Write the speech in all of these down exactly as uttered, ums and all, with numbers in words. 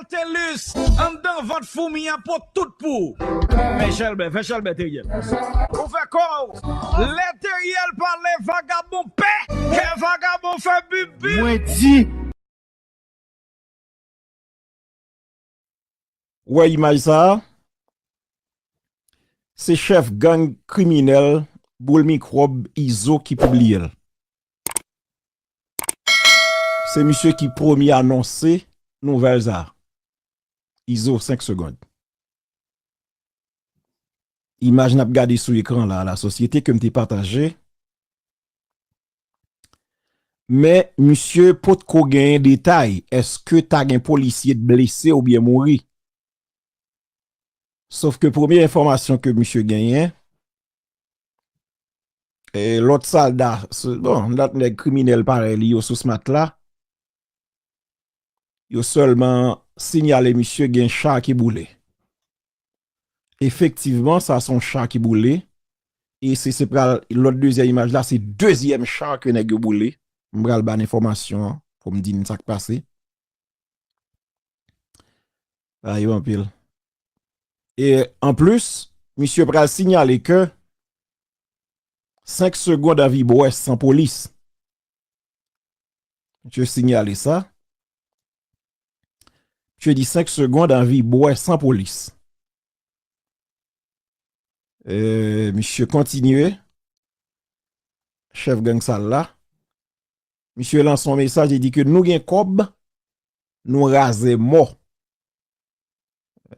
Telus, anndan vant foumi a pot tout pou ou. Fè chèlbè, fè chèlbè, Teriel. Ou fè kò w. Lè Teriel pale, vagabon pè. Kè vagabon fè bibi. Mwen di. Ou wè imaj sa a? Se chèf gang kriminèl Boul Mikwòb Izo ki pibliye l. Se misye ki premye anonse nouvèl sa a. Izo, senk segonn. Imaj n ap gade sou ekran la, lasosyete ke m te pataje. Men, misye potko genyen detay. Èske ta gen polisye t blese oubyen mouri? Sof ke premye enfòmasyon ke misye genyen, e, lòt salda, se, bon, lòt nèg kriminèl parèy li yo sou smat la, yo sèlman sinyale misye gen cha ki boule. Efektivman, sa se yon cha ki boule. E se, se pral, lòt dezyèm imaj la, se dezyèm cha ke nèg yo boule. M pral ba n enfòmasyon an pou m di n sa k pase. Sa yo anpil. E anplis, misye pral sinyale ke senk segonn anvi bwè san polis. Misye sinyale sa. Misye di senk segonn anvi bwè san polis. E, misye kontinye. Chèf gang sal la. Misye lanse yon mesaj, li di ke nou gen kòb, nou razè mò.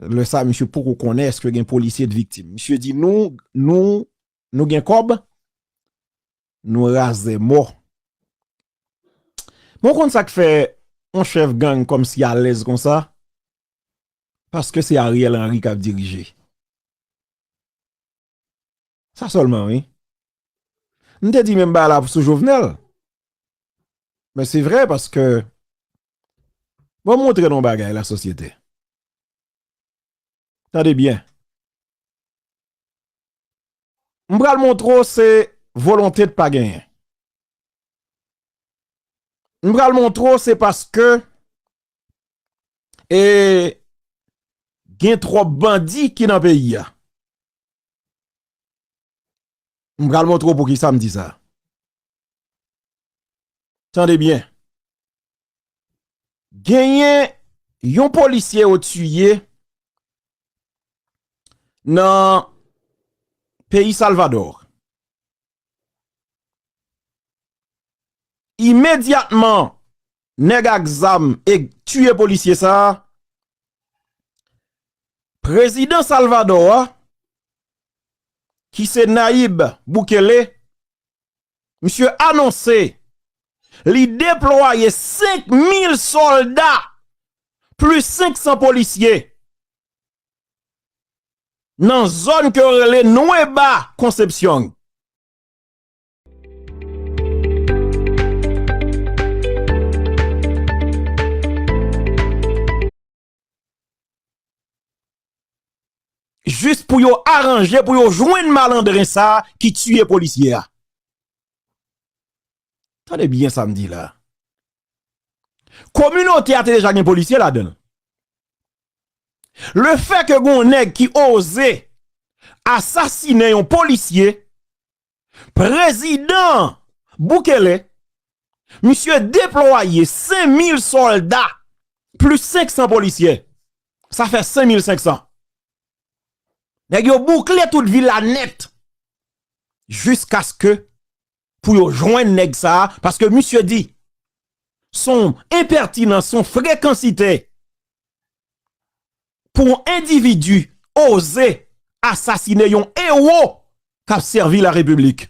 Lè sa, misye poko konnen èske gen polisye t viktim. Misye di nou, nou, nou gen kòb, nou razè mò. Bon, konn sa k fè yon chèf gang kòmsi alèz konsa? Paske se Ariel Henry k ap dirije. Sa sèlman, wi. M te di menm bagay la sou Jovenel. Men se vre paske, bon, m montre nou yon bagay, lasosyete. Tande byen. M pral montre w se volonte t pa genyen. M pral montre w se paske, e, gen twòp bandi ki nan peyi a. M pral montre w poukisa m di sa. Tande byen. Genyen yon polisye yo tiye nan peyi Salvadò. Imedyatman, nèg ak zam e tiye polisye sa a, prezidan Salvadò a, ki se Nayib Bukele, misye anonse li deplwaye senk mil sòlda, plis senk san polisye, nan zòn ke yo rele Nueva Concepción. Jis pou yo aranje, pou yo jwenn malandren sa a ki tiye polisye a. Tande byen sa m di la. Kominote a te deja gen polisye ladan l. Lefètke gen yon nèg ki oze asasinen yon polisye, prezidan Bukele, misye deplwaye senk mil sòlda, plis senk san polisye. Sa fè senk mil senk san. Nèg yo boukle tout vil la nèt. Jiskaske pou yo jwenn nèg sa a, paske misye di, se yon enpètinans, se yon frekansite pou yon endividi oze asasinen yon ewo k ap sèvi la Repiblik.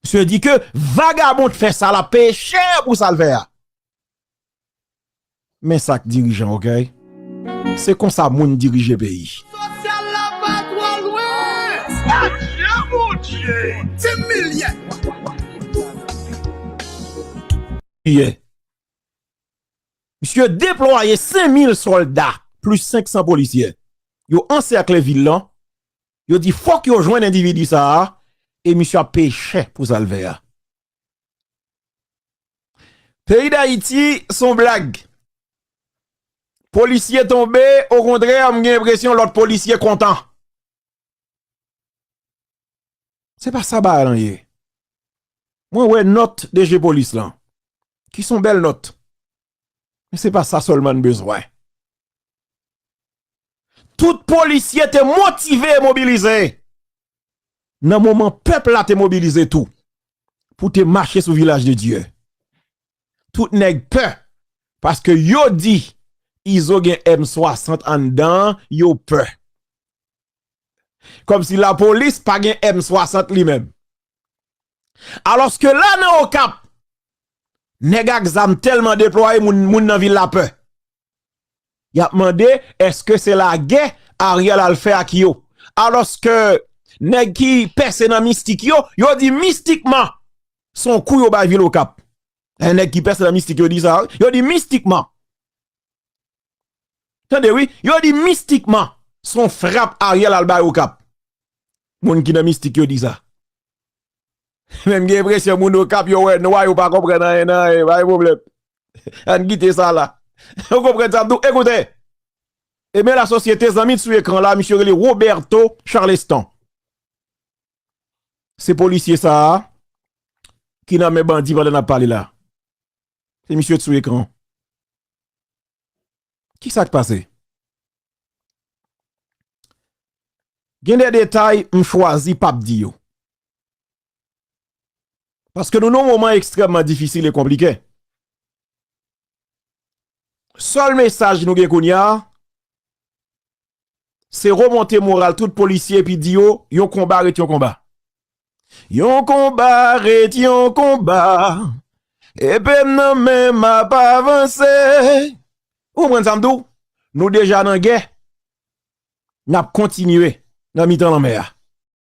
Misye di ke vagabon t fè sa, l ap peye chè pou sa l fè a. Men sa k dirijan, oke? Se konsa moun dirije peyi. Sosyal la pa twò lwen. Adye Bondye! Ti milye. Ye. Misye deplwaye senk mil sòlda, plis senk san polisye. Yo ansèkle vil lan. Yo di fòk yo jwenn endividi sa a, e misye ap peye chè pou sa l fè a. Peyi Dayiti, se yon blag. Polisye tonbe, okontrè, m gen enpresyon lòt polisye kontan. Se pa sa bagay lan ye. Mwen wè nòt D G polis lan, ki se yon bèl nòt. Men se pa sa sèlman n bezwen. Tout polisye te motive e mobilize. Nan moman pèp la te mobilize tou pou te mache sou Vilaj de Dye. Tout nèg pè, paske yo di Izo gen M swasant anndan, yo pè. Kòmsi lapolis pa gen M swasant li menm. Alòske la nan Okap, nèg ak zam tèlman deplwaye, moun, moun nan vil la pè. Y ap mande, èske se lagè Ariel al fè ak yo? Alòske nèg ki pèse nan mistik yo, yo di mistikman, se yon kou yo bay vil Okap. E nèg ki pèse nan mistik yo di sa, wi. Yo di mistikman. Tande, wi. Yo di mistikman, se yon frap Ariel al bay Okap. Moun ki nan mistik yo di sa. Men m gen enpresyon moun Okap yo wè nwa, yo pa konprann anyen nan anyen, pa gen pwoblèm. Ann kite sa la. Ou konprann sa m di w? Ekoute. Ebyen, lasosyete, zanmi sou ekran la, misye rele Roberto Charleston. Se polisye sa a ki nan men bandi pandan n ap pale la. Se misye sou ekran. Ki sa k pase? Gen de detay m chwazi p ap di yo. Paske nou nan yon moman ekstrèmman difisil e konplike. Sèl mesaj nou gen kounye a, se remonte moral tout polisye epi di yo, yon konba ret yon konba. Yon konba ret yon konba. Epe m nan men m ap avanse. Ou konprann sa m di w? Nou deja nan gè. N ap kontinye nan mitan lanmè a.